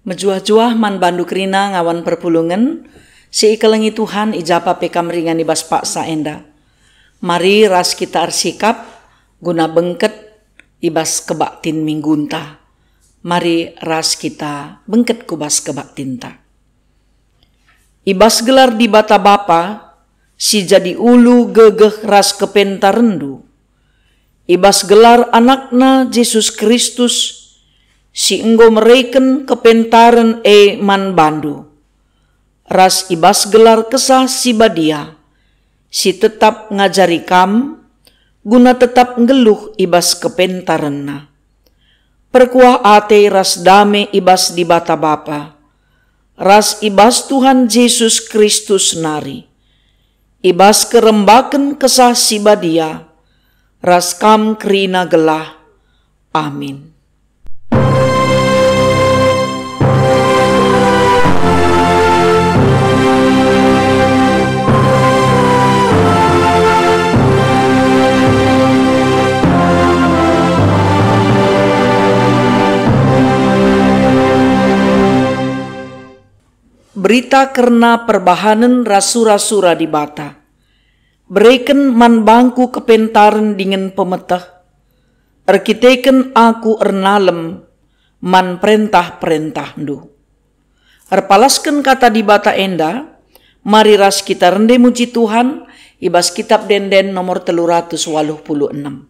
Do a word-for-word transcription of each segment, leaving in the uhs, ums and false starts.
Mejuah-juah man bandu kerina ngawan perpulungen, si ikelengi Tuhan, i japa pe kam ringan i bas paksa enda. Mari ras kita ersikap guna bengket i bas kebaktin minggunta. Mari ras kita bengket ku bas kebaktinta. I bas gelar Dibata Bapa, si jadi ulu gegeh ras kepentarenndu, i bas gelar AnakNa Jesus Kristus, si enggo mereken kepentaren e man bandu, ras i bas gelar Kesah Si Badia, si tetap ngajari kam, guna tetap nggeluh i bas kepentarenNa. Perkuah ate ras dame i bas Dibata Bapa, ras i bas Tuhan Jesus Kristus nari, i bas kerembaken Kesah Si Badia, ras kam kerina gelah. Amin. Berita kerna perbahanen ras sura-sura Dibata. Bereken man bangku kepentaren dingen pemeteh, erkiteken aku ernalem man perentah-perentahndu. Erpalasken Kata Dibata enda, mari ras kita rende muji Tuhan i bas Kitab Ende-enden nomor telu ratus waluh puluh enem.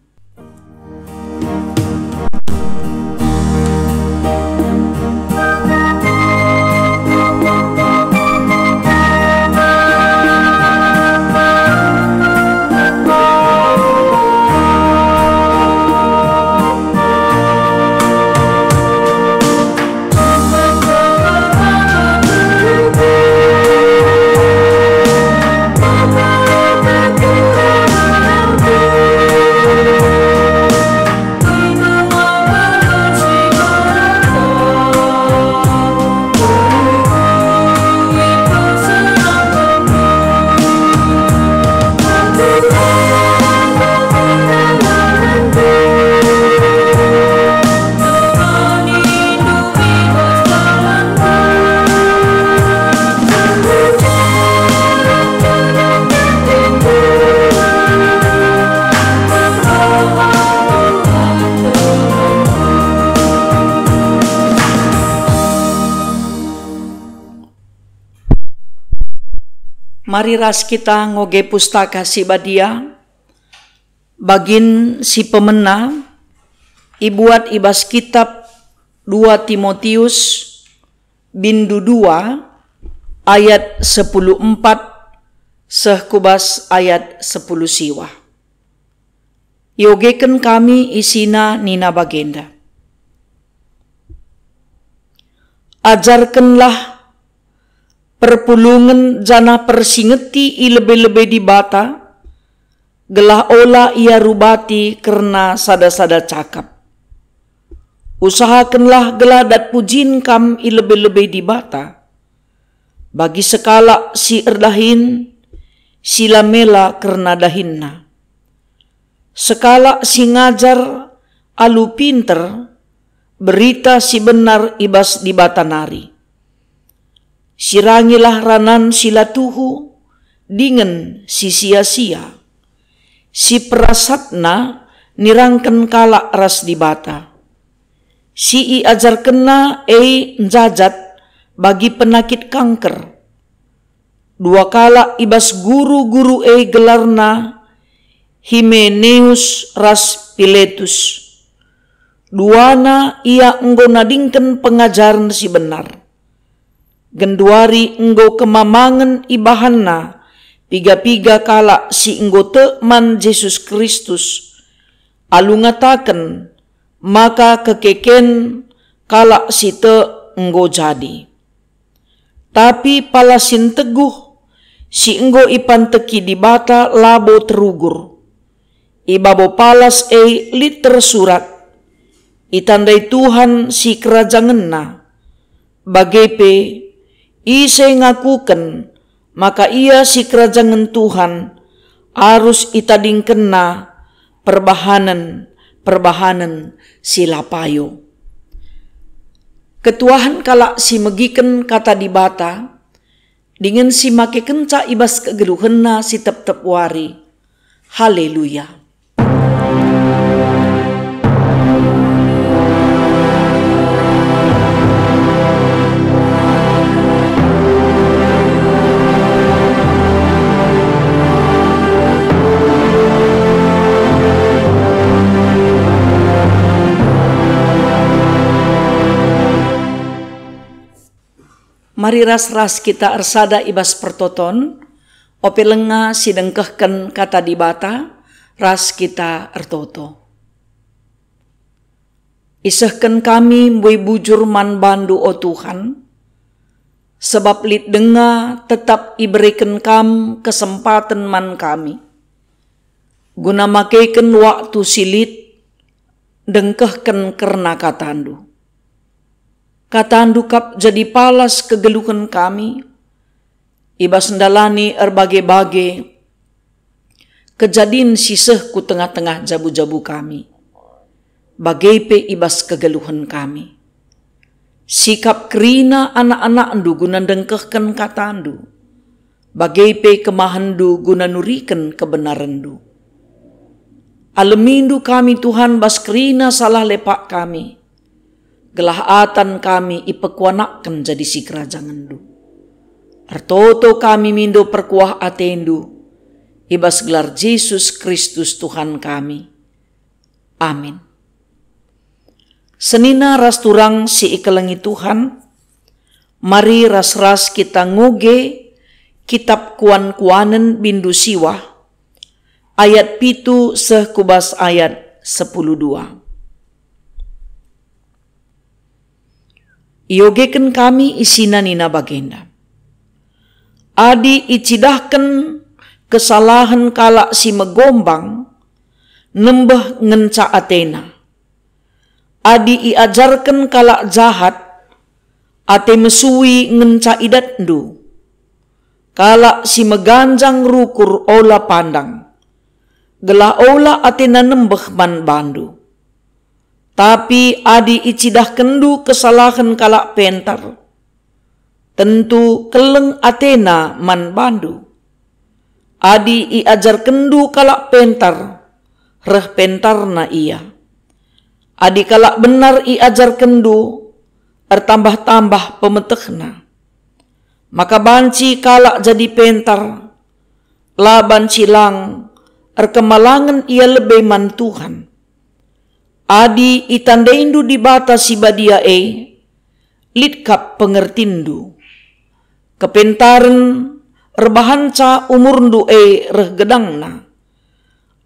Mari ras kita ngoge Pustaka Si Badia, bagin si pemena, ibuat i bas kitab dua Timotius, bindu dua, ayat sepuluh empat seh ku bas ayat sepuluh siwah. Iogeken kami isina nina bagenda, "Ajarkenlah perpulungen janah persingeti i lebe-lebe Dibata, gelah ola ia rubati kerna sada-sada cakap. Usahakenlah gelah dat pujin kam i lebe-lebe Dibata, bagi sekalak si erdahin, si la mela kerna dahinna. Sekalak si ngajar alu pinter berita si benar i bas Dibata nari. Sirangilah ranan si la tuhu dingen si sia-sia, si perasatna nirangken kalak ras Dibata. Si iajarkenna e njajat bagi penakit kanker." Dua kalak i bas guru-guru e gelarna Himeneus ras Piletus. Duana ia enggo nadingken pengajaren si benar. Genduari enggo kemamangen ibahanna piga-piga kalak si enggo tek man Jesus Kristus, alu ngataken maka kekeken kalak si tek enggo jadi. Tapi pala si nteguh si enggo ipanteki Dibata labo terugur. I babo palas e lit tersurat, "Itandai Tuhan sikerajangenNa." Bage pe, ise ngakuken maka ia sikerajangen Tuhan, arus itadingkenna perbahanen-perbahanen si la payo. Ketuahen kalak si megiken Kata Dibata, dingen si makekenca i bas kegeluhenna si tep-tep wari. Haleluya! Mari ras-ras kita ersada i bas pertoton, ope lenga si dengkehken Kata Dibata, ras kita ertoto. Isehken kami mbue bujur man baNdu, o Tuhan, sebab lit denga tetap ibereken Kam kesempaten man kami, guna makeken waktu si lit ndengkehken kerna KataNdu. KataNdu kap jadi palas kegeluhen kami, i bas ndalani erbage-bage kejadin si seh ku tengah-tengah jabu-jabu kami, bage pe i bas kegeluhen kami. Sikap kerina anak-anakNdu guna ndengkehken KataNdu, bage pe kemahenNdu guna nuriken kebenarenNdu. AlemiNdu kami, Tuhan, bas kerina salah lepak kami, gelah atan kami ipekuanakken jadi sikerajangenNdu. Ertoto kami mindo perkuah ateNdu, i bas gelar Jesus Kristus Tuhan kami. Amin. Senina ras turang si ikelengi Tuhan, mari ras-ras kita ngoge Kitap Kuan-kuanen Bindu Siwah, ayat pitu seh ku bas ayat sepuluh dua. Iogeken kami isina nina bagenda, "Adi icidahken kesalahen kalak si megombang, nembeh ngenca atena. Adi iajarken kalak jahat, ate mesui ngenca idatndu. Kalak si meganjang rukur ola pandang, gelah ola atena nembeh man bandu. Tapi adi icidahkenndu kesalahen kalak pentar, tentu keleng atena man bandu. Adi iajarkenndu kalak pentar, reh pentarna ia. Adi kalak benar iajarkenndu, ertambah-tambah pemetehna. Maka banci kalak jadi pentar, la banci lang, erkemalangen ia lebe man Tuhan. Adi itandaindu Dibata si Badia e, lit kap pengertinndu. Kepentaren erbahanca umurndu e reh gedangna.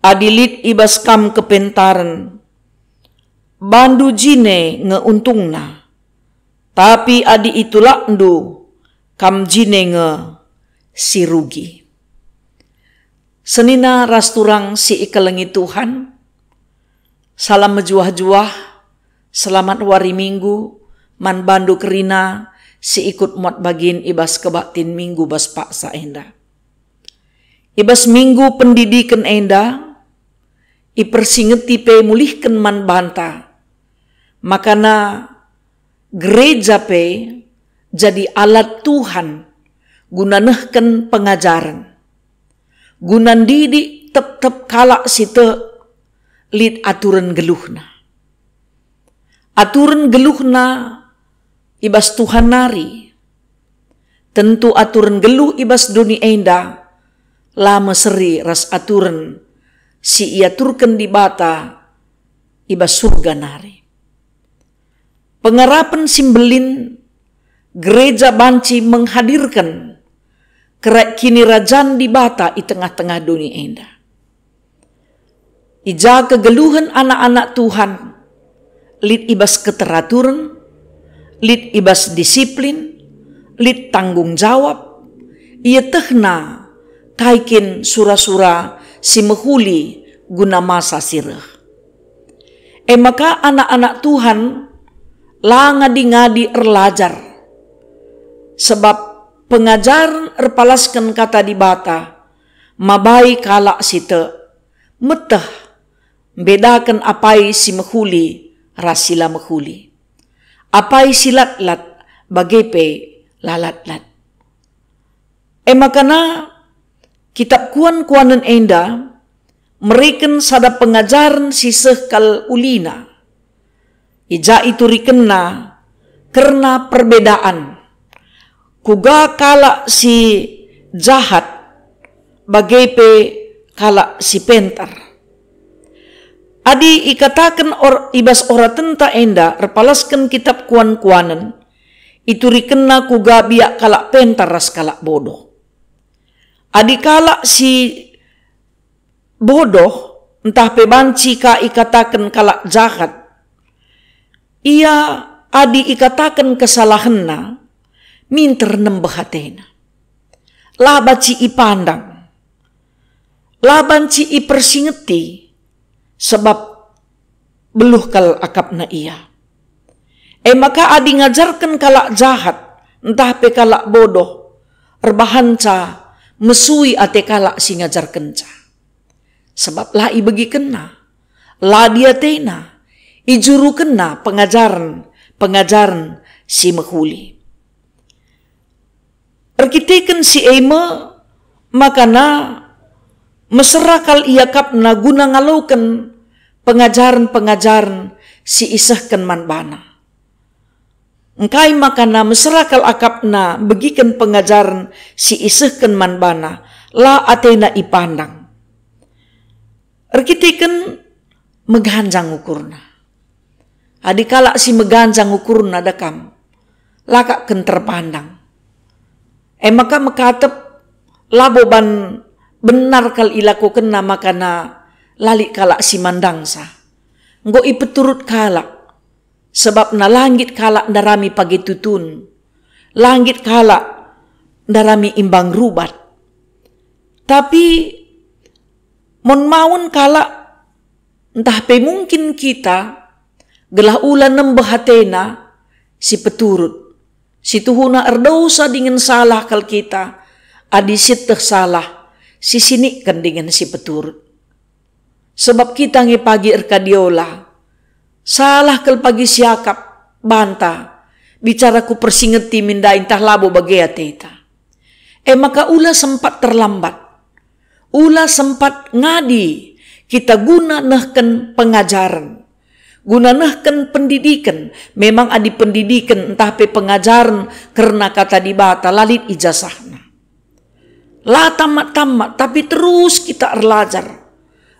Adi lit i bas kam kepentaren, bandu jine nge untungna. Tapi adi itulakndu, kam jine nge si rugi." Senina ras turang si ikelengi Tuhan, salam mejuah-juah, selamat wari Minggu man bandu kerina si ikut muat bagin i bas kebaktin Minggu bas paksa enda. I bas Minggu Pendidiken enda, ipersingeti pe mulihken man banta, makana gereja pe jadi alat Tuhan guna nehken pengajaren, guna ndidik tep-tep kalak si tek lit aturen geluhna. Aturen geluhna i bas Tuhan nari. Tentu aturen geluh i bas doni enda la meseri ras aturen si iaturken Dibata i bas Surga nari. Pengarapen si mbelin, gereja banci menghadirken kerak kinirajan Dibata i tengah-tengah doni enda. I ja kegeluhen anak-anak Tuhan lit i bas keteraturen, lit i bas disiplin, lit tanggung jawab, Ietehna kai kin sura-sura si mehuli guna masa si reh. E maka anak-anak Tuhan la ngadi-ngadi erlajar, sebab pengajaren erpalasken Kata Dibata mabai kalak si tek, meteh, mbedaken apai si mehuli ras si la mehuli, apai si latlat bage pe la latlat. E maka na, kitab Kuan-kuanen enda mereken sada pengajaren si seh kal ulina. I ja iturikenna kerna perbedaan, kuga kalak si jahat bage pe kalak si pentar. Adi ikataken or-, i bas oratenta enda erpalasken kitab Kuan-kuanen, iturikenna kuga biak kalak pentar ras kalak bodoh. Adi kalak si bodoh, ntah pe banci ka ikataken kalak jahat, ia adi ikataken kesalahenna, minter nembeh atena. La banci ipandang, la banci ipersingeti, sebab beluh kal akapna ia. E maka adi ngajarken kalak jahat, ntah pe kalak bodoh, erbahanca mesui ate kalak si ngajarkenca. Sebab la ibegikenna, la diatena, ijurukenna pengajaren-pengajaren si mehuli. Erkiteken si e me, makana mesera kal iakapna guna ngaloken pengajaren-pengajaren si isehken man bana. Engkai makana mesera kal akapna begiken pengajaren si isehken man bana, la atena ipandang. Erkiteken meganjang ukurna. Adi kalak si meganjang ukurna dekam, la ka ken terpandang. E maka mekatep labo ban benar kal ilakokenna makana la lit kalak si mandangsa. Enggo ipeturut kalak, sebabna la nggit kalak ndarami page tutun, la nggit kalak ndarami imbang rubat. Tapi mon maun kalak, ntah pe mungkin kita, gelah ula nembeh atena si peturut, si tuhuna erdosa dingen salah kal kita, adi sieteh salah, sisinikken dingen si peturut. Sebab kita nge pagi erkadiola, salah kal pagi siakap banta, bicara kupersingeti min ndai ntah labo bage ateta. E maka ula sempat terlambat. Ula sempat ngadi kita guna nehken pengajaren, guna nehken pendidiken. Memang adi pendidiken ntah pe pengajaren kerna Kata Dibata la lit ijasahna. La tamat-tamat, tapi terus kita erlajar,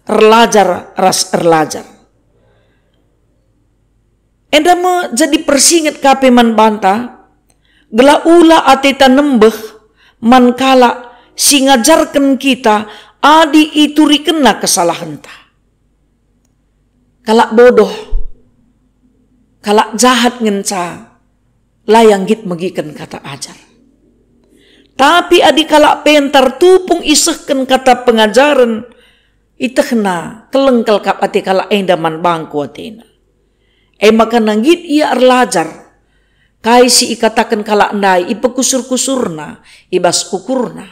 erlajar ras erlajar. Enda me jadi persinget ka pe man banta, gelah ula ateta nembeh man kalak si ngajarken kita adi iturikenna kesalahenta. Kalak bodoh, kalak jahat ngenca la ia nggit megiken kata ajar. Tapi adi kalak pentar tupung isehken kata pengajaren, itehna keleng kal kap ate kalak enda man bangku atena. E maka nggit ia erlajar, kai si ikataken kalak ndai ipekusur-kusurna i bas ukurna.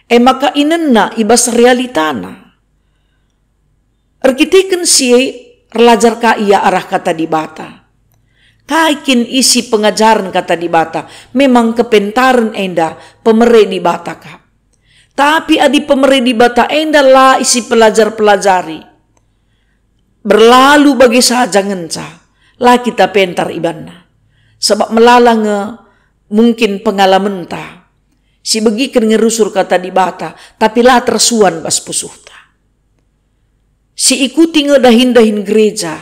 E maka inenna i bas realitana. Erkiteken si e, erlajar ka ia arah Kata Dibata. Kai kin isi pengajaren Kata Dibata? Memang kepentaren enda pemere Dibata kap. Tapi adi pemere Dibata enda la isi pelajar-pelajari, berlalu bage saja ngenca, la kita pentar ibanna. Sebab melala nge mungkin pengalamenta, si begiken nge rusur Kata Dibata, tapi la tersuan bas pusuhta. Si ikuti nge dahin-dahin gereja,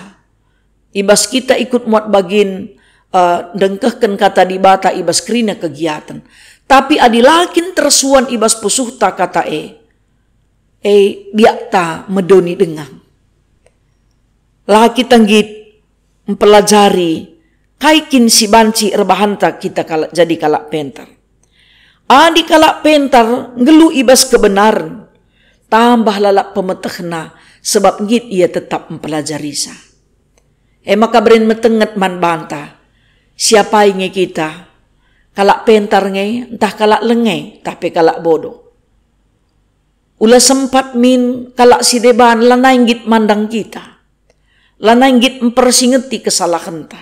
i bas kita ikut muat bagin, eh, ndengkehken Kata Dibata i bas kerina kegiaten. Tapi adi la kin tersuan i bas pusuhta kata e, e, biakta medoni denga. La kita nggit mpelajari kai kin si banci erbahanta kita kalak, jadi kalak pentar. Adi kalak pentar nggeluh i bas kebenaren, tambah lalap pemetehna, sebab nggit ia tetap mpelajarisa. E maka beren metenget man banta, siapai nge kita, kalak pentar nge, ntah kalak lenge, ntah pe kalak bodoh. Ula sempat min kalak si deban lanai nggit mandang kita. Lanai nggit mpersingeti kesalahenta,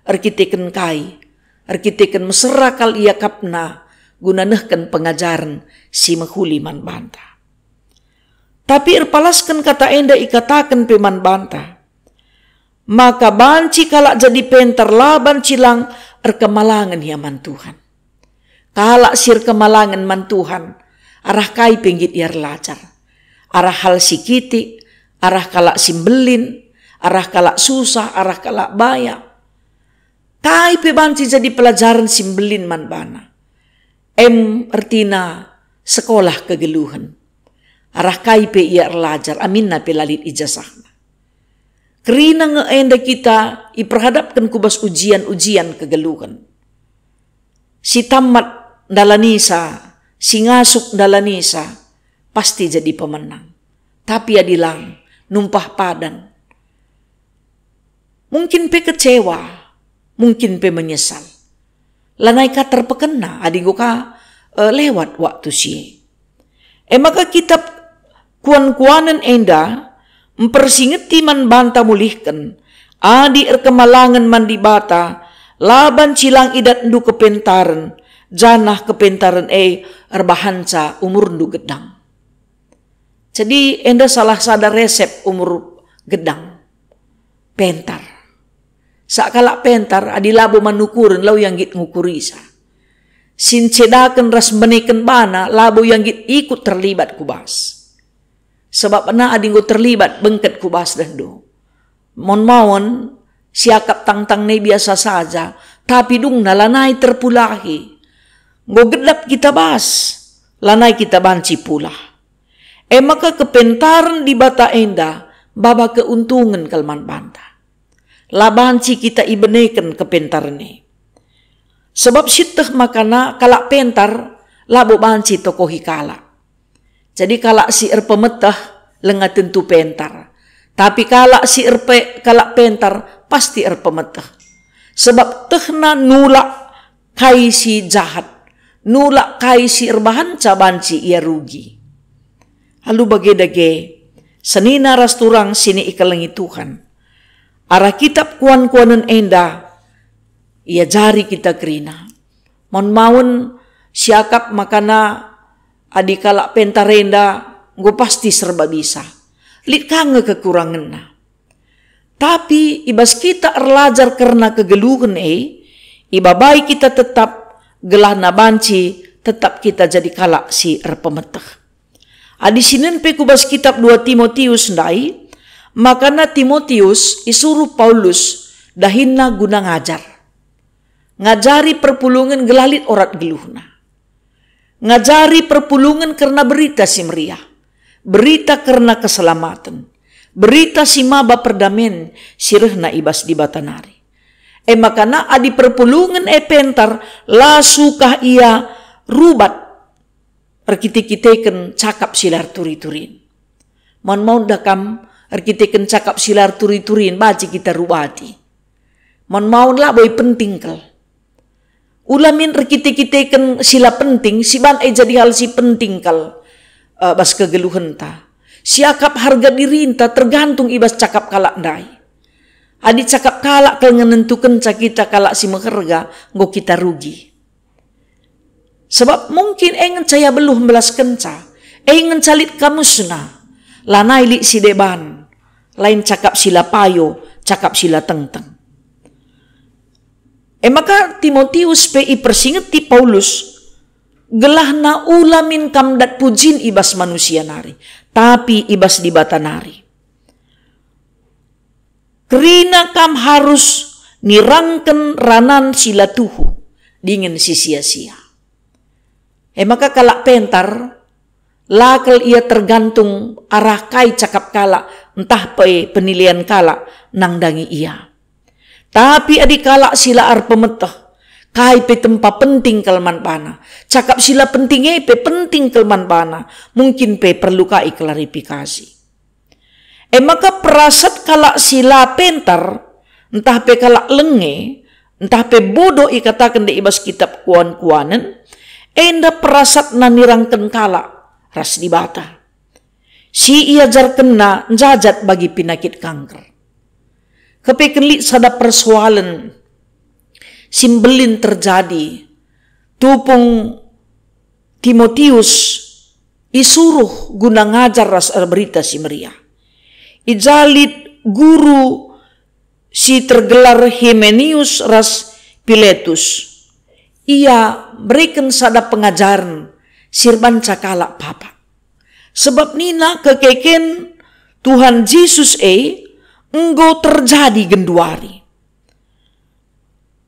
erkiteken kai, erkiteken mesera kal iakapna guna nehken pengajaren si mehuli man banta. Tapi erpalasken kata enda ikataken pe man banta, maka banci kalak jadi pentar la banci lang erkemalangen ia man Tuhan. Kalak si erkemalangen man Tuhan, arah kai pe nggit ia erlajar. Arah hal si kitik, arah kalak si mbelin, arah kalak susah, arah kalak bayak. Kai pe banci jadi pelajaren si mbelin man bana. Em ertina sekolah kegeluhen. Arah kai pe ia erlajar, aminna pe la lit ijasahna. Kerina nge enda kita iperhadapken ku bas ujian-ujian kegeluhen. Si tamat ndalanisa, si ngasup ndalanisa, pasti jadi pemenang. Tapi adi lang, numpah padan. Mungkin pe kecewa, mungkin pe menyesal. Lanai ka terpekena adi enggo ka, eh, lewat waktu si e. E maka kitab kuan-kuanen enda mpersingeti man banta mulihken, adi erkemalangen man Dibata, la banci lang idatndu kepentaren, janah kepentaren e erbahanca umurndu gedang. Jadi enda salah sada resep umur gedang. Pentar. Sa kalak pentar, adi labo man ukuren, lau ia nggit ngukurisa. Si ncedaken ras mbeneken bana, labo ia nggit ikut terlibat ku bas. Sebabna adi enggo terlibat, bengket ku bas dehndu. Maun-maun, siakap tangtang ne biasa saja, tapi dungna lanai terpulahi. Enggo gedap kita bas, lanai kita banci pulah. E maka kepentaren Dibata enda maba keuntungen kal man banta. La banci kita ibeneken kepentaren e. Sebab sieteh makana kalak pentar labo banci tokohi kalak. Jadi kalak si erpemeteh langa tentu pentar. Tapi kalak si erpe-, kalak pentar pasti erpemeteh. Sebab tehna nulak kai si jahat, nulak kai si erbahanca banci ia rugi. Alu bage dage, senina ras turang si ikelengi Tuhan. Arah kitab kuan-kuanen enda, iajari kita kerina. Maun-maun siakap makana adi kalak pentar enda enggo pasti serba bisa. Lit ka nge kekurangenna. Tapi i bas kita erlajar kerna kegeluhen e, ibabai kita tetap, gelahna banci tetap kita jadi kalak si erpemeteh. Adi sinen pe ku bas kitab dua Timotius ndai, makana Timotius isuruh Paulus dahinna guna ngajar. Ngajari perpulungen gelah lit orat geluhna. Ngajari perpulungen kerna Berita Si Meriah, berita kerna keselamaten, berita si maba perdamen si rehna i bas Dibata nari. E maka adi perpulungen e pentar, la sukah ia rubat erkite-kiteken cakap si la erturi-turin. Maun-maun da kam erkiteken cakap si la erturi-turin banci kita rubati. Maun-maun labo penting kal. Ula min erkite-kiteken si la penting, si ban e jadi hal si penting kal, eh, bas kegeluhenta. Siakap harga dirinta tergantung i bas cakap kalak ndai. Adi cakap kalak kal ngenentukenca kita kalak si meherga, enggo kita rugi. Sebab mungkin e ngenca ia beluh mbelaskenca, e ngenca lit kamusna, lanai lit si deban, lain cakap si la payo, cakap si la tengteng. E maka Timotius pe ipersingeti Paulus, gelahna ula min kam dat pujin i bas manusia nari, tapi i bas Dibata nari. Kerina kam harus nirangken ranan si la tuhu dingen si sia-sia. E maka kalak pentar, la kal ia tergantung arah kai cakap kalak ntah pe penilaian kalak nandangi ia. Tapi adi kalak si la erpemeteh, Kai pe tempa penting kal man bana. Cakap si la penting e pe penting kal man bana. Mungkin pe perlu ka iklarifikasi. E maka perasat kalak si la pentar, ntah pe kalak lenge, ntah pe bodoh ikataken ndai i bas kitab Kuan-kuanen, enda perasatna nirangken kalak ras Dibata. Si iajarkenna njajat bagi penakit kanker. Kepeken lit sada persoalen si mbelin terjadi, tupung Timotius isuruh guna ngajar ras erberita si meriah. I ja lit guru si tergelar Himenius ras Piletus. Ia mereken sada pengajaren si erbanca kalak papa. Sebab nina kekeken Tuhan Jesus e enggo terjadi genduari.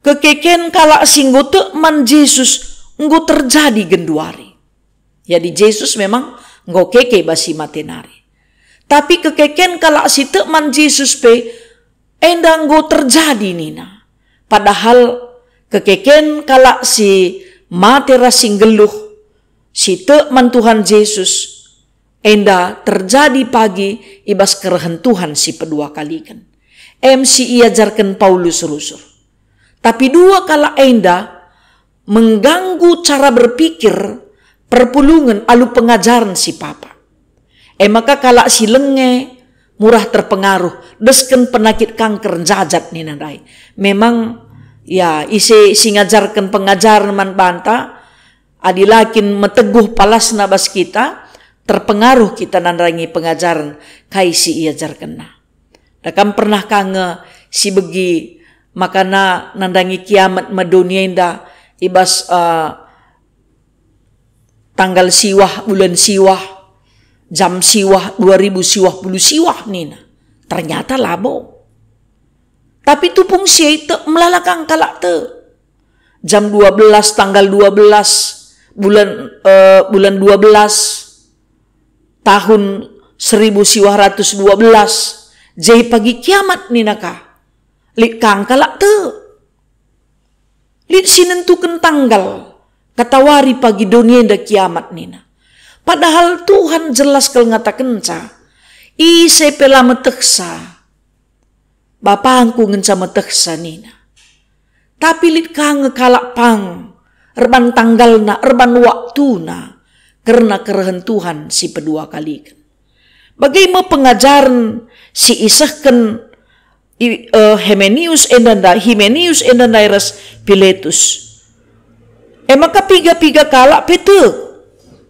Kekeken kalak si enggo tek man Jesus enggo terjadi genduari. Jadi Jesus memang enggo keke bas si mate nari. Tapi kekeken kalak si tek man Jesus pe enda enggo terjadi nina. Padahal kekeken kalak si mate ras si nggeluh, si tek man Tuhan Jesus, enda terjadi pagi i bas kerehen Tuhan si pedua kaliken. Em si iajarken Paulus rusur. Tapi dua kalak enda mengganggu cara berpikir perpulungen alu pengajaren si papa. E maka kalak si lenge murah terpengaruh, desken penakit kanker njajat nina ndai. Memang, ya, ise si ngajarken pengajaren man banta, adi la kin meteguh palasna bas kita, terpengaruh kita nandangi pengajaren kai si iajarkenna. Da kam pernah ka nge si begi makana nandangi kiamat me doni enda i bas, eh, tanggal siwah, bulan siwah, jam siwah, dua ribu siwah puluh siwah nina. Ternyata labo. Tapi tupung si e tek melala kang kalak tek. Jam dua belas, tanggal dua belas, bulan, eh, bulan dua belas, tahun seribu siwah ratus dua belas, je pagi kiamat nina ka. Lit kang kalak tek. Lit si nentuken tanggal, katawari pagi doni enda kiamat nina. Padahal Tuhan jelas kal ngatakenca, ise pe la metehsa, Bapangku ngenca metehsa nina. Tapi lit ka nge kalak pang, erban tanggalna, erban waktuna, kerna kerehen Tuhan si pedua kaliken. Bage me pengajaren si isehken i, eh, Himenius enda ndai, Himenius enda ndai ras Piletus. E maka piga-piga kalak pe tek.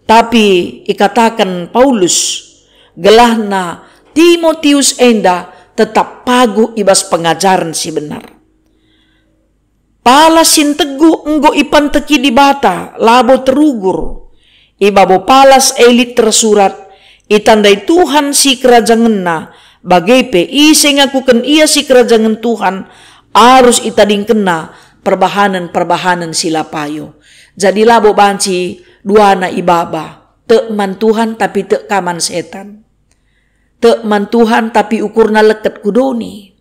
Tapi ikataken Paulus, gelahna Timotius enda tetap paguh i bas pengajaren si benar. Palas si nteguh enggo ipanteki Dibata, labo terugur. I babo palas e lit tersurat, "Itandai Tuhan si kerajangenna," bage pe, "Ise ngakuken ia si kerajangen Tuhan, arus itadingkenna perbahanen-perbahanen si la payo." Jadi labo banci duana ibaba, tek man Tuhan tapi tek ka man setan. Tek man Tuhan tapi ukurna leket ku doni.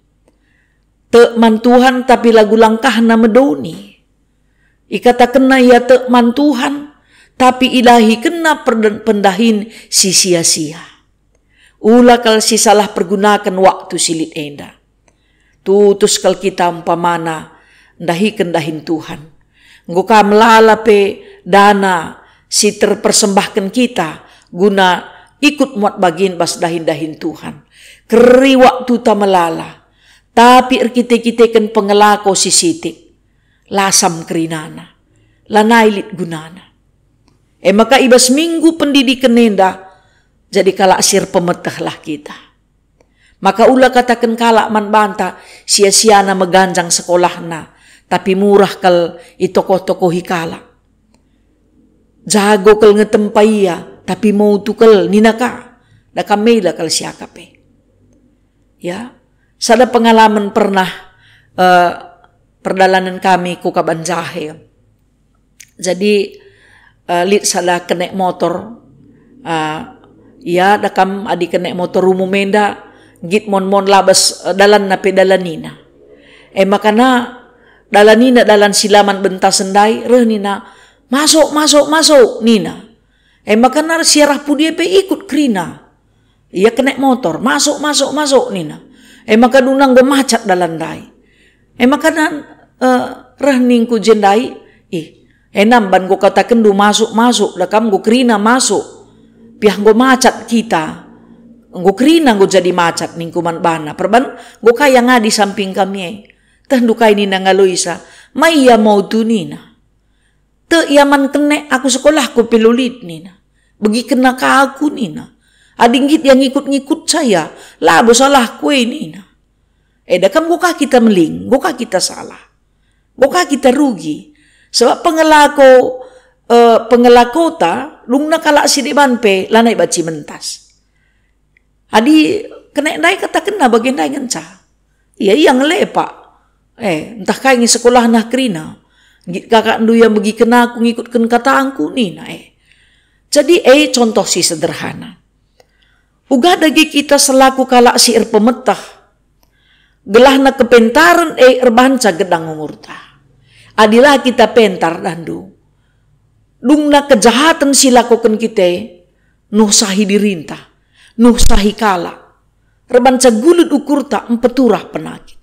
Tek man Tuhan tapi lagu langkahna me doni. Ikatakenna ia tek man Tuhan, tapi idahikenna perden-, pendahin si sia-sia. Ula kal sisalah pergunaken waktu si lit enda. Tutus kal kita umpamana ndahiken dahin Tuhan. Enggo ka melala pe dana si terpersembahken kita guna ikut muat bagin bas dahin-dahin Tuhan. Keri waktuta melala, tapi erkite-kiteken pengelako si sitik, lasam kerinana, lanai lit gunana. E maka i bas minggu pendidiken enda, jadi kalak si erpemetehlah kita. Maka ula kataken kalak man banta, sia-siana meganjang sekolahna, tapi murah kal itokoh-tokohi kalak. Jago kal nge tempa ia, tapi motu kal nina ka. Da kam mela kal siakap e. Ya, sada pengalaman pernah, eh, perdalanen kami ku Kabanjahe. Jadi, eh, lit sada kenek motor, eh, ya, da kam adi kenek motor umum enda, nggit mon-mon labas, eh, dalanna pe dalanina. E makana, dalanina dalan si la man bentasen ndai, reh nina, "Masuk, masuk, masuk," nina. E maka nari si arah pudi pe ikut kerina. Ia kenek motor, "Masuk, masuk, masuk," nina. E maka dungna enggo macet dalan ndai. E maka nan, eh, reh ningku je ndai, "Ih, enam ban enggo katakenndu masuk, masuk, da kam enggo kerina masuk. Piah enggo macet kita. Enggo kerina enggo jadi macet," ningku man bana. Perban enggo kai ngadi samping kami e. "Tehndu kai," nina ngaloisa, "ma ia mau tu," nina. "Tek ia man kenek aku sekolahku pe la lit," nina. "Begikenna ka aku," nina. "Adi nggit ia ngikut-ngikut saya, labo salahku e," nina. Eda kam, enggo ka kita meling, enggo ka kita salah. Enggo ka kita rugi. Sebab pengelako, eh, pengelakota, dungna kalak si deban pe lanai banci mentas. Adi kenek ndai katakenna bage ndai ngenca. Ia, ia ngelepak. Eh, ntah kai nge sekolahna kerina. "Nggit kakakndu ia megiken aku ngikutken katangku," nina, eh. Jadi, eh, contoh si sederhana. Uga dage kita selaku kalak si erpemeteh, gelahna kepentaren e erbanca gedang umurta. Adi la kita pentar, dahndu, dungna kejahaten si lakoken kita e nuhsahi dirinta, nuhsahi kalak, erbanca gulut ukurta mpeturah penakit.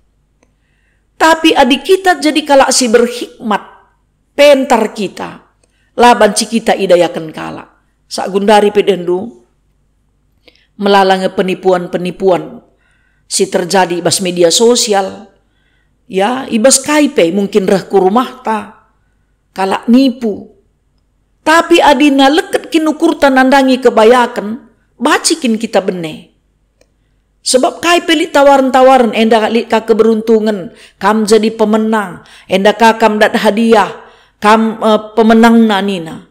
Tapi adi kita jadi kalak si berhikmat, pentar kita, la banci kita idayaken kalak. Sagundari pe dahndu, melala nge penipuan-penipuan si terjadi i bas media sosial, ya, i bas kai pe mungkin reh ku rumahta, kalak nipu. Tapi adi naleket kin ukurta nandangi kebayaken, banci kin kita bene. Sebab kai pe lit tawaren-tawaren, enda lit ka keberuntungen, kam jadi pemenang, enda ka kam dat hadiah, kam, eh, pemenangna nina.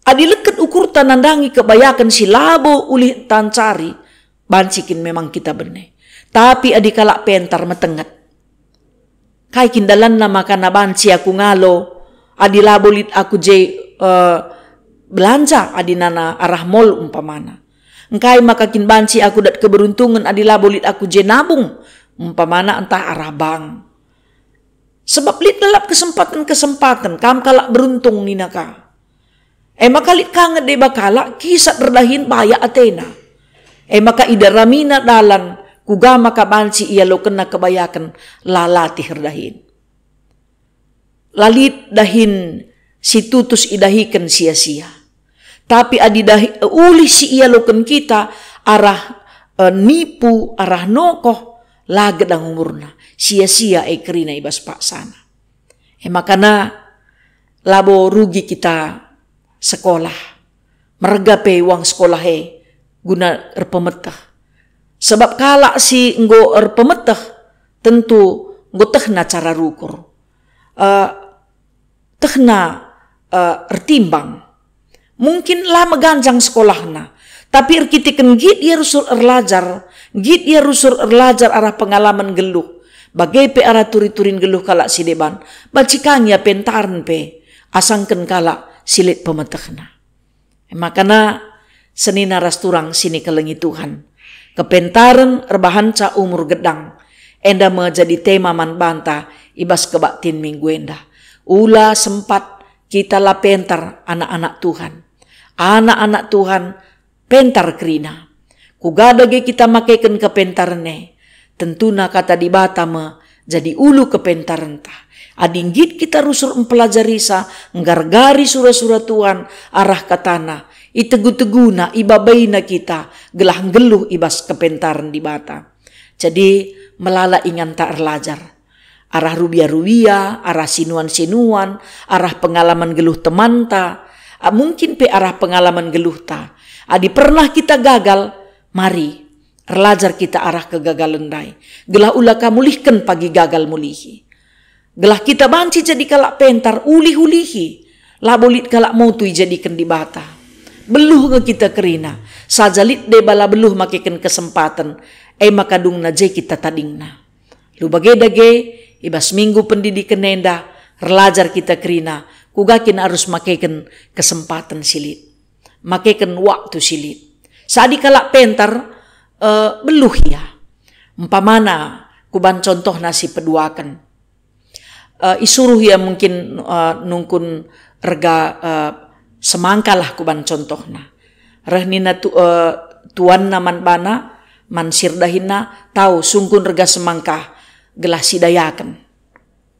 Adi leket ukurta nandangi kebayaken si labo ulih tancari, banci kin memang kita bene. Tapi adi kalak pentar metenget, kai kin dalanna maka na banci aku ngalo, adi labo lit aku je, eh, belanja adi nana arah mall umpamana? Engkai maka kin banci aku dat keberuntungen adi labo lit aku je nabung, umpamana ntah arah bank? Sebab lit lalap kesempaten-kesempaten, kam kalak beruntung nina ka. E maka lit ka nge deba kalak kisat erdahin bayak atena. E maka idaramina dalan kuga maka banci ialokenna kebayaken la latih erdahin. La lit dahin si tutus idahiken sia-sia. Tapi adi dahi, ulih si ialoken kita arah, eh, nipu, arah nokoh, la gedang umurna, sia-sia e kerina i bas paksana. E makana labo rugi kita sekolah, merga pe uang sekolah e guna erpemeteh. Sebab kalak si enggo erpemeteh tentu enggo tehna cara rukur. Eh, tehna, eh, ertimbang. Mungkin la meganjang sekolahna, tapi erkiteken nggit ia rusur erlajar, nggit ia rusur erlajar arah pengalaman nggeluh, bage pe arah turi-turin nggeluh kalak si deban, banci ka nge ia pentaren pe asangken kalak si lit pemetehna. Makana senina ras turang si nikelengi Tuhan, kepentaren erbahanca umur gedang, enda me jadi tema man banta i bas kebaktin minggu enda. Ula sempat kita la pentar anak-anak Tuhan. Anak-anak Tuhan pentar kerina. Kuga dage kita makeken kepentaren e? Tentuna Kata Dibata me jadi ulu kepentarenta. Adi nggit kita rusur mpelajarisa, nggargari sura-sura Tuhan arah katana, itegu-teguna, ibabaina kita gelah nggeluh i bas kepentaren Dibata. Jadi, melala inganta erlajar. Arah rubia-rubia, arah sinuan-sinuan, arah pengalaman geluh temanta, a, mungkin pe arah pengalaman geluhta. Adi pernah kita gagal, mari, erlajar kita arah kegagalen ndai, gelah ula ka mulihken pagi gagal mulihi. Gelah kita banci jadi kalak pentar, ulih-ulihi, labo lit kalak motu ijadiken Dibata. Beluh nge kita kerina, saja lit deba la beluh makeken kesempaten, e maka dungna je kita tadingna. Lu bage dage, i bas minggu pendidiken enda, erlajar kita kerina, kuga kin arus makeken kesempaten si lit, makeken waktu si lit. Sadi kalak pentar, eh, beluh ia. Umpamana, kuban contohna si peduaken. Eh, isuruh ia mungkin, eh, nungkun rega, eh, semangka lah kuban contohna. Reh nina tu-, eh, tuanna man bana, man si erdahinna, "Tau, sungkun rega semangka gelah sidayaken.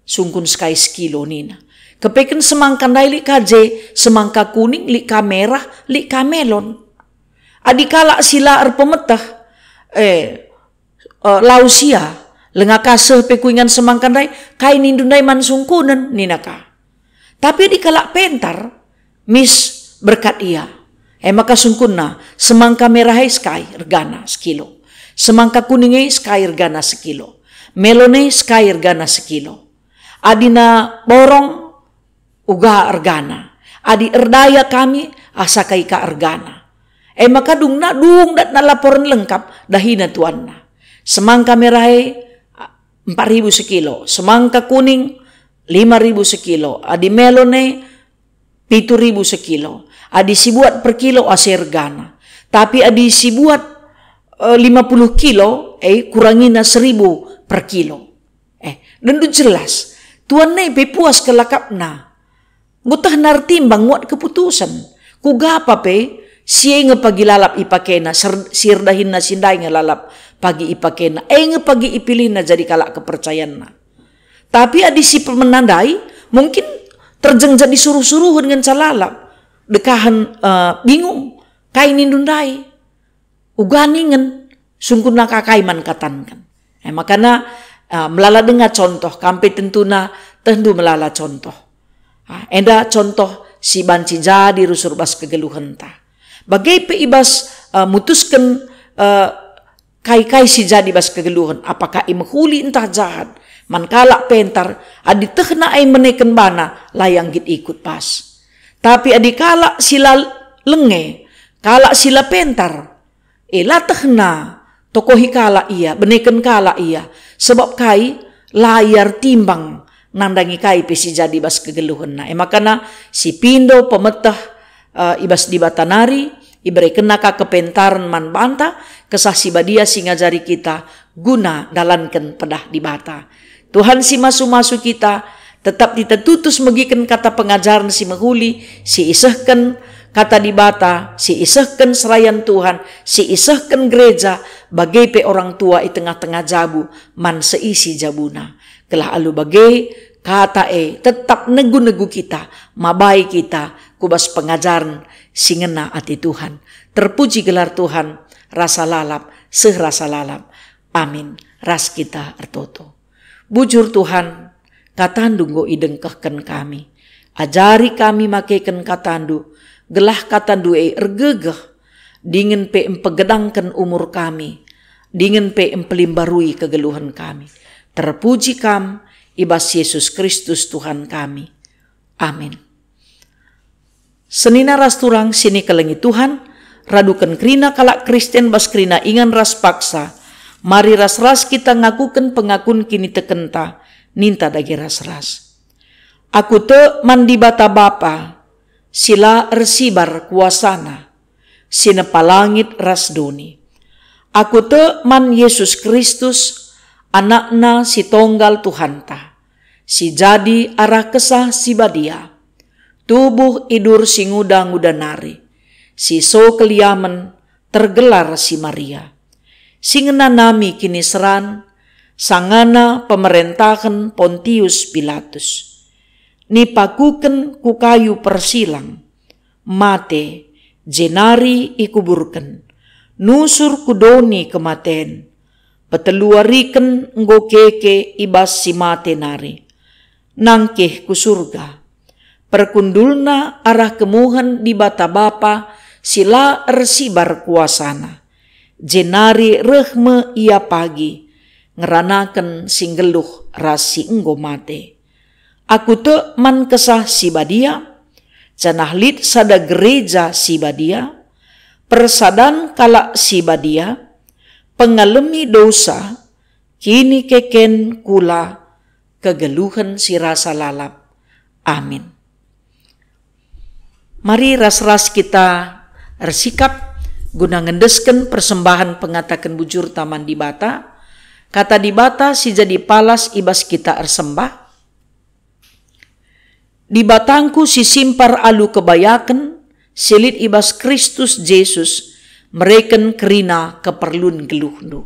Sungkun sekai sekilo," nina. Kepeken semangka ndai lit ka je, semangka kuning lit ka, merah lit ka, melon. Adi kalak si la erpemeteh, eh, eh, lawes ia, "Langa ka seh pe kuingan semangka ndai, kai nindu ndai man sungkunen?" nina ka. Tapi adi kalak pentar, mis berkat ia. E maka sungkunna, semangka merah e sekai regana sekilo, semangka kuning e sekai regana sekilo, melon e sekai regana sekilo. Adina borong, uga ergana. Adi erdaya kami, asa kai ka ergana. E maka dungna dung datna laporen lengkap, dahina tuanna. Semangka merah e, empat ribu sekilo, semangka kuning lima ribu sekilo, adi melon e pitu ribu sekilo. Adi sibuat per kilo asa ergana. Tapi adi sibuat, eh, lima puluh kilo, eh, kurangina seribu per kilo. Eh, dendu jelas. Tuan e pe puas kelakapna. Enggo tehna ertimbang, muat keputusen. Kuga pe, si e nge pagi lalap ipakena, ser-, si erdahinna si ndai nge lalap pagi ipakena, e nge pagi ipilihna jadi kalak kepercayanna. Tapi adi si pemena ndai, mungkin terjeng jadi suruh-suruhen ngenca lalap. Dekahen, eh, bingung, kai nindu ndai? Uga ningen, sungkunna ka kai man katanken. E makana, ah, melala denga contoh, kam pe tentuna tehndu melala contoh. Ah, enda contoh si banci jadi rusur bas kegeluhenta. Bage pe i bas, ah, mutusken, ah, kai-kai si jadi bas kegeluhen, apakah i mehuli ntah jahat, man kalak pentar, adi tehna e meneken bana, la ia nggit ikut bas. Tapi adi kalak si la lenge, kalak si la pentar, e, la tehna, tokohi kalak ia, beneken kalak ia. Sebab kai? La ia ertimbang nandangi kai pe si jadi bas kegeluhenna. E makana si pindo pemeteh, eh, i bas Dibata nari, iberekenna ka kepentaren man banta, Kesah Si Badia si ngajari kita guna dalanken pedah Dibata. Tuhan si masu-masu kita, tetap kita tutus megiken kata pengajaren si mehuli, si isehken kata Dibata, si isehken serayan Tuhan, si isehken gereja, bage pe orang tua i tengah-tengah jabu man seisi jabuna. Gelah alu bage, kata e tetap negu-negu kita, mabai kita ku bas pengajaren si ngena ate Tuhan. Terpuji gelar Tuhan, rasa lalap, seh rasa lalap. Amin. Ras kita ertoto. Bujur Tuhan, kataNdu enggo idengkehken kami. Ajari kami makeken kataNdu, gelah kataNdu e ergegeh, dingen pe mpegedangken umur kami, dingen pe mpelimbarui kegeluhen kami. Terpuji Kam, i bas Yesus Kristus Tuhan kami. Amin. Senina ras turang si nikelengi Tuhan, raduken kerina kalak Kristen bas kerina ingan ras paksa, mari ras-ras kita ngakuken pengakun kinitekenta, ninta dage ras-ras. Aku tek man Dibata Bapa, si la ersibar kuasaNa, si nepa langit ras doni. Aku tek man Yesus Kristus, AnakNa si tonggal Tuhanta, si jadi arah Kesah Si Badia, tubuh idur si nguda-nguda nari, si so keliamen tergelar si Maria, si ngenanami kiniseran sangana pemerentahen Pontius Pilatus. Nipakuken ku kayu persilang, mate, jenari ikuburken, nusur ku doni kematen, peteluariken enggo keke i bas si mate nari, nangkih ku Surga. Perkundulna arah kemuhen Dibata Bapa si la ersibar kuasaNa, jenari reh me Ia pagi, ngeranaken si nggeluh ras si enggo mate. Aku tek man Kesah Si Badia, janah lit sada gereja si badia, persadan kalak si badia, pengalemi dosa, kinikeken kula, kegeluhen si rasa lalap. Amin. Mari ras-ras kita ersikap guna ngendesken persembahen pengataken bujurta man Dibata, kata Dibata si jadi palas i bas kita ersembah. Dibatangku si simpar alu kebayaken, si lit i bas Kristus Jesus, mereken kerina keperlun geluhndu.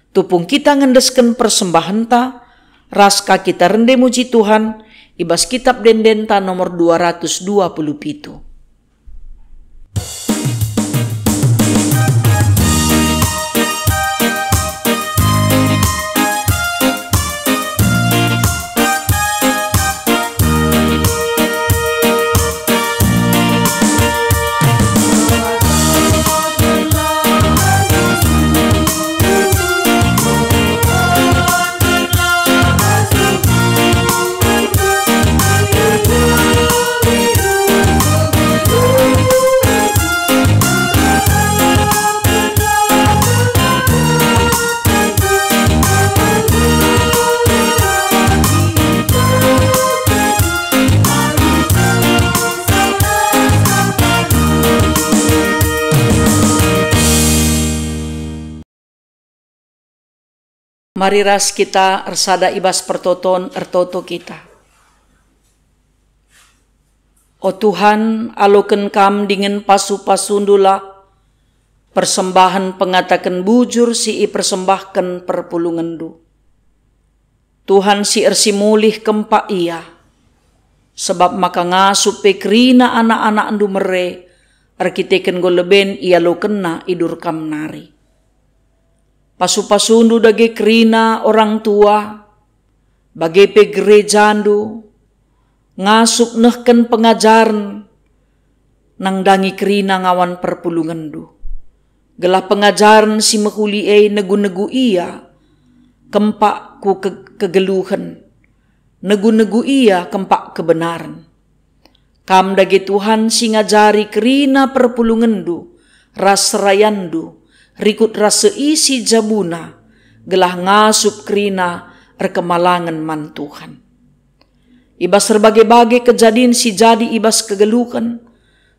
Tupung kita ngendesken persembahenta, ras ka kita rende muji Tuhan i bas Kitab Ende-endenta nomor dua ratus dua puluh pitu. Mari ras kita ersada i bas pertoton, ertoto kita. O Tuhan, aloken Kam dingen pasu-pasundulah persembahen pengataken bujur si ipersembahken perpulungenNdu. Tuhan si ersimulih kempak ia, sebab maka ngasup pe kerina anak-anakNdu mere erkiteken enggo leben ialokenna idur Kam nari. Pasu-pasundu dage kerina orang tua, bage pe gerejandu, ngasup nehken pengajaren, nandangi kerina ngawan perpulungenndu. Gelah pengajaren si mehuli e negu-negu ia kempak ku ke-, kegeluhen, negu-negu ia kempak kebenaren. Kam dage Tuhan si ngajari kerina perpulungenndu ras serayanndu, rikut ras seisi jabuna, gelah ngasup kerina erkemalangen man Tuhan. I bas erbage-bage kejadin si jadi i bas kegeluhen,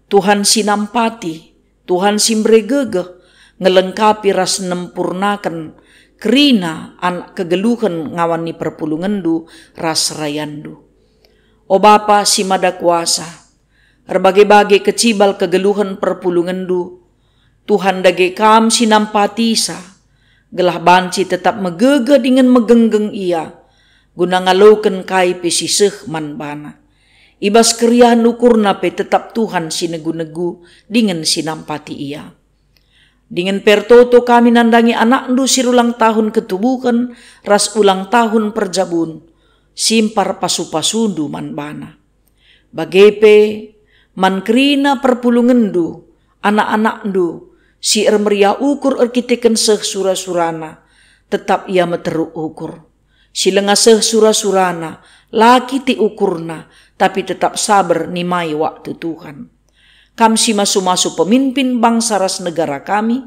Tuhan si nampati, Tuhan si mbere gegeh, ngelengkapi ras nempurnaken kerina an-, kegeluhen ngawan ni perpulungenndu ras serayanndu. O Bapa si Mada Kuasa, erbage-bage kecibal kegeluhen perpulungenndu, Tuhan dage Kam si nampatisa, gelah banci tetap megegeh dingen megenggeng ia, guna ngaloken kai pe si seh man bana. I bas keriahen ukurna pe tetap Tuhan si negu-negu dingen si nampati ia. Dingen pe ertoto kami nandangi anakndu si erulang tahun ketubuhen ras ulang tahun perjabun, simpar pasu-pasundu man bana. Bage pe, man kerina perpulungenndu, anak-anakndu, si ermeriah ukur erkiteken seh sura-surana, tetap ia meteruk ukur. Si langa seh sura-surana, la kitik ukurna, tapi tetap saber nimai waktu Tuhan. Kam si masu-masu pemimpin bangsa ras negara kami,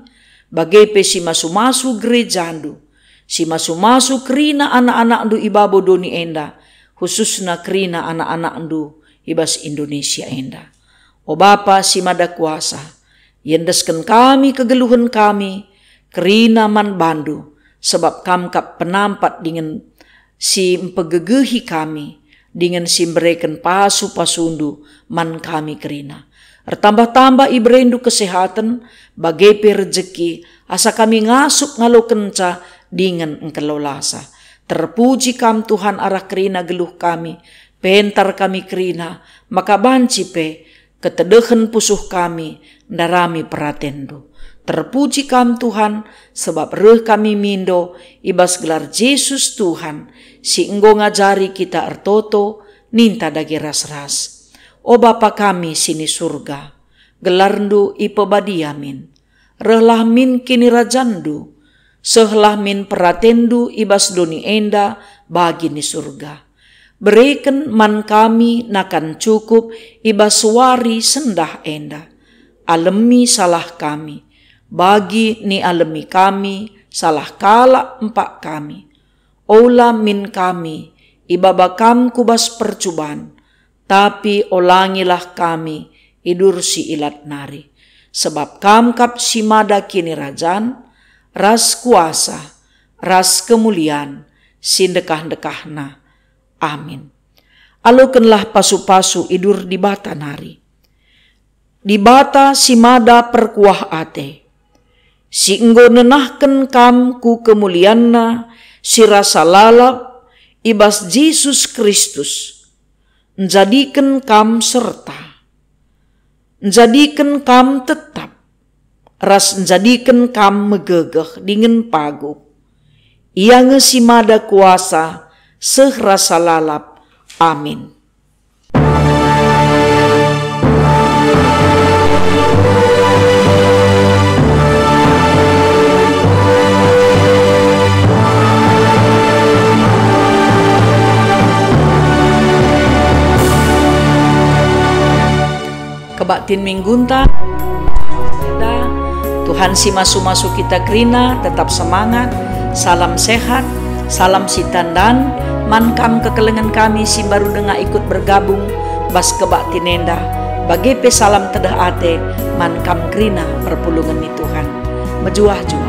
bage pe si masu-masu gerejandu, si masu-masu kerina anak-anakndu i babo doni enda, khususna kerina anak-anakndu i bas Indonesia enda. O Bapa si Mada Kuasa, iendesken kami kegeluhen kami kerina man bandu, sebab Kam kap penampat dingen si mpegegehi kami, dingen si mbereken pasu-pasundu man kami kerina. Ertambah-tambah iberendu kesehaten, bage pe rejeki, asa kami ngasup ngalokenca dingen engkelolasa. Terpuji Kam, Tuhan, arah kerina geluh kami, pentar kami kerina, maka banci pe ketedehen pusuh kami ndarami peratenNdu. Terpuji Kam, Tuhan, sebab reh kami mindo i bas gelar Jesus Tuhan, si enggo ngajari kita ertoto, ninta dage ras-ras. O Bapa kami si ni Surga, gelarNdu ipebadia min. Rehlah min kinirajanNdu, sehlah min peratenNdu i bas doni enda bagi ni Surga. Bereken man kami nakan cukup i bas wari sendah enda. Alemi salah kami, bagi nialemi kami salah kalak empak kami. Ola min kami ibaba Kam ku bas percuban, tapi olangilah kami i bas si ilat nari. Sebab Kam kap si mada kinirajan, ras kuasa, ras kemulian, si ndekah-ndekahna. Amin. alokenlah pasu-pasu idur Dibata nari. Dibata si mada perkuah ate, si enggo nenahken kam ku kemulianNa si rasa lalap i bas Jesus Kristus, njadiken kam serta, njadiken kam tetap, ras njadiken kam megegeh dingen paguh. Ia nge si mada kuasa seh rasa lalap. Amin. Kebaktin minggunta, Tuhan si masu-masu kita kerina, tetap semangat, salam sehat, salam sitandan, man kam kekelengen kami si mbaru denga ikut bergabung bas kebaktin enda, bage pe salam tedeh ate man kam kerina perpulungen ni Tuhan. Mejuah-juah.